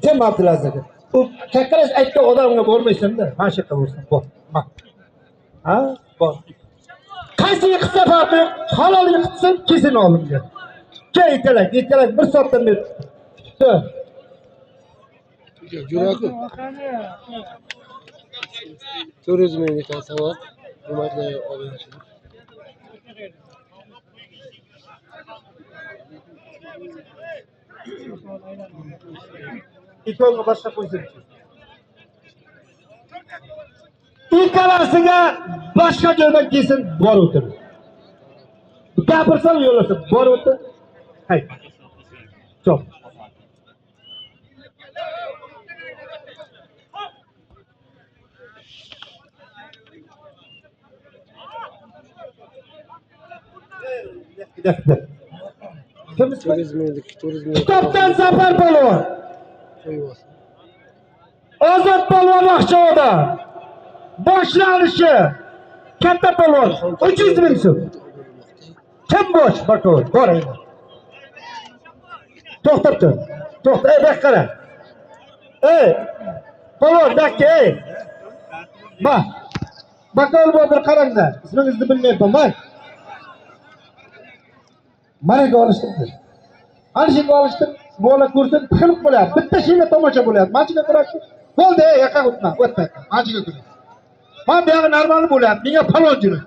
Kim Abdulaziz aka? U kattalas aytgan odamga bormaysan-da. Mana shu yerga borsan, bor. Ma. Ha? Bor. Qaysi yiqitsa farqi yo'q, halol yiqitsin, kesin olimga. Kel ikkalak, ikkalak bir soatdan beri kutibdi. Jo'ra-ku. 400 minglik savob, hurmatli obunachilar. Ikkovga boshqa qo'ysin. Ikkalasiga boshqa joydan kelsin, bor o'tir. Gapirsam yo'llasin, bor o'tir. Hay. Chop. Kim ismi? 400 minglik, 400 minglik. Kitobdan Zafar polvon. Qo'yib olsin. Ozod polvon Oqchovda. Boshlanishi. Katta polvon 300 ming so'm. Kim bo'sh? Bakov, bor endi. To'xtab tur. To'xta, ey, bu qara. Ey, polvon, bu yoqqa, ey. Ma. Bakov botir qaranglar. Ismingizni bilmayapman, ma. Mana olishtirdi. Ana shunga olishtir. Bola ko'rsin, tiqilib qolyapti. Bitta shiyla tomosha bo'lyapti. Mana shunga kurash. Bo'ldi, ey, yoqqa o'tma, o'tma. Mana shunga kurash. Mana bu yog'i normal bo'lyapti. Menga palon juri.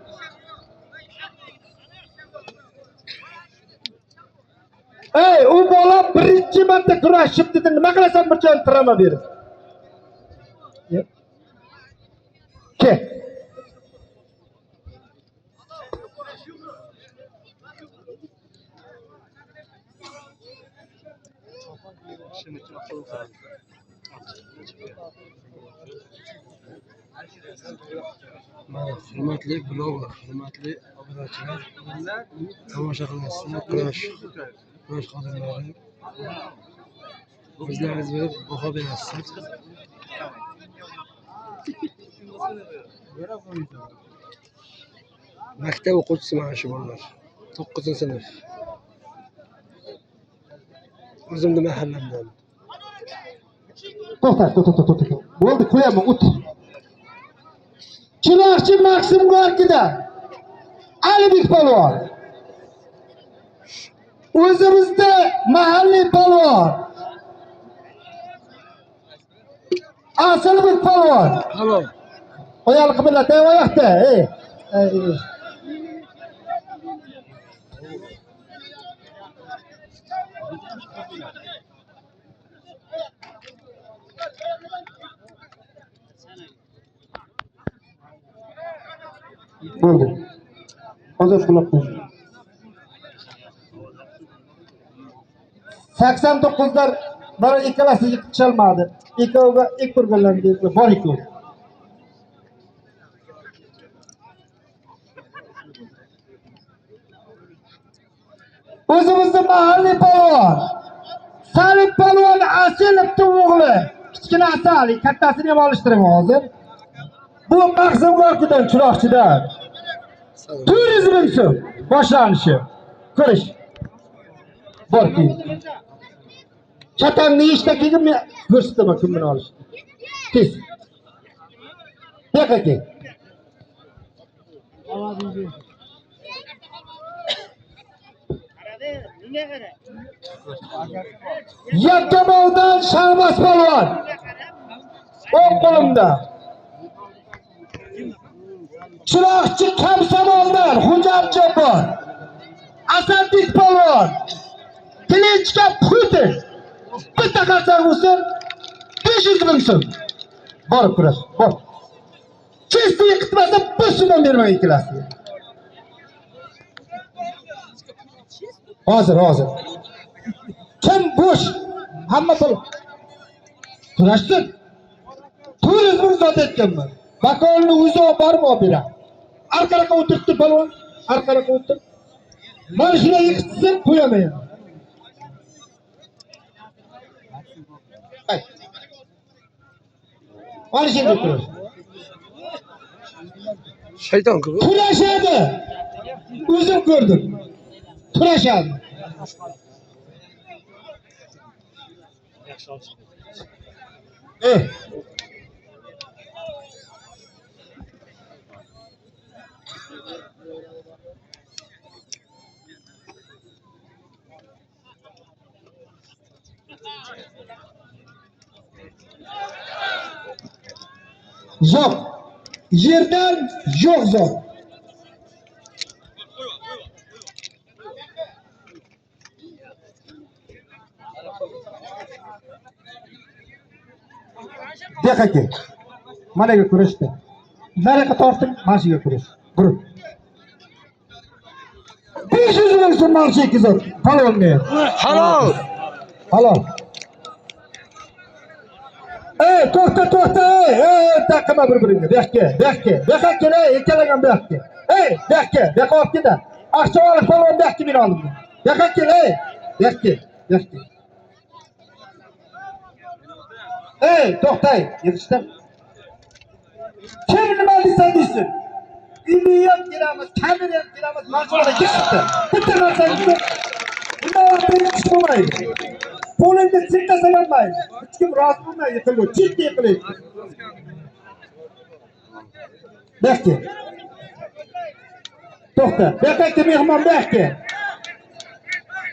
Ey, u bola birinchi marta kurashib dedi, nima qilasan bir joyni tirama berib. Ke. Mana hurmatli bloger, hurmatli obunachilar, tomosha qilasizlar, kurash, kurash xodimlari. O'zlaringiz bilib baho berasizlar. Maktab o'quvchisi mana shu bolalar. 9-sinf. O'zimni mahallamdan. To'xta, to'xta, to'xta, to'xta. Bo'ldi, qo'yaman, o't. Chiroqchi Maksim Gorkida. Alibek polvon. O'zimizda mahalliy polvon. Asilbek polvon. Halol. Oyoq qimirlatay oyoqda, ey. Ey, ey. Bo'ldi. Hozir qulab qo'ydi. 89'lar bana ikkalasi yiqitisholmadi. Ikkoviga ilk ko'rganlarni bor ikkov. O'zimizni mahalliy polvon Salim polvon Asilovning o'g'li. Kichkina Asal, kattasini ham olishtiring hozir. Bu Maqsim Gorkidan, Chiroqchidan. 400 ming so'm boshlanishi. Ko'rish. Borki. Chatangni yeyishda keyin men ko'rsataman kim buni olishni. Tez. Bu yoqqa kel. Yakkamovdan Shahboz polvon. O'ng qo'limda. Chiroqchi Komsomoldan Xo'jabjabor. Asadbek polvon. Klinchka Putin. Bitta qarsak ursin 500 ming so'm. Borib kurash, bor. Chesti yiqitmasa bir so'm ham bermang ikkalasiga. Hozir, hozir. Kim bo'sh? Hamma pul. Kurashsin. 400 ming zot aytganman. Bakolni o'zi olib borib olib beradi. Arqaraqa o'tiribdi polvon, arqaraqa o'tirib. Mana shunday yiqitsin, qo'yaman yana. Mana shunday kurash. Shayton-ku bu. Kurashadi. O'zim ko'rdim. Kurashadi. Ey. Yo'q. Yerdan yo'q zot. Bu yoqqa kel. Managa kurashdi. Nariyoqqa torting, mana shu yerga kurash. Bur. 500 ming so'm mana shu ikki zot. Palonga. Halol. Halol. Ey, to'xta, to'xta, ey, ey, taqima bir-biringga. Bu yoqqa, bu yoqqa, bu yoqqa kel, ey, ikkalang ham bu yoqqa. Ey, bu yoqqa, bu yoqqa olib keldi. Aqchavalik polvon bu yoqqa meni oldimga. Bu yoqqa kel, ey, bu yoqqa, bu yoqqa. Ey, to'xtay, yig'ishtir. Kim nima desa desin. Ilmiy ham kelamiz, kamera ham kelamiz, mana shu yerda yig'ishdi. Bitta narsani bundan ortiq ish bo'lmaydi. Qo'lingni siltasang ham mayli. Hech kim rozi bo'lmaydi, yiqilib, chetga yiqiladi. Bu yoqqa. To'xta. Bu yoqqa mehmon, bu yoqqa.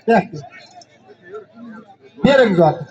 Bu yoqqa. Bering zoti.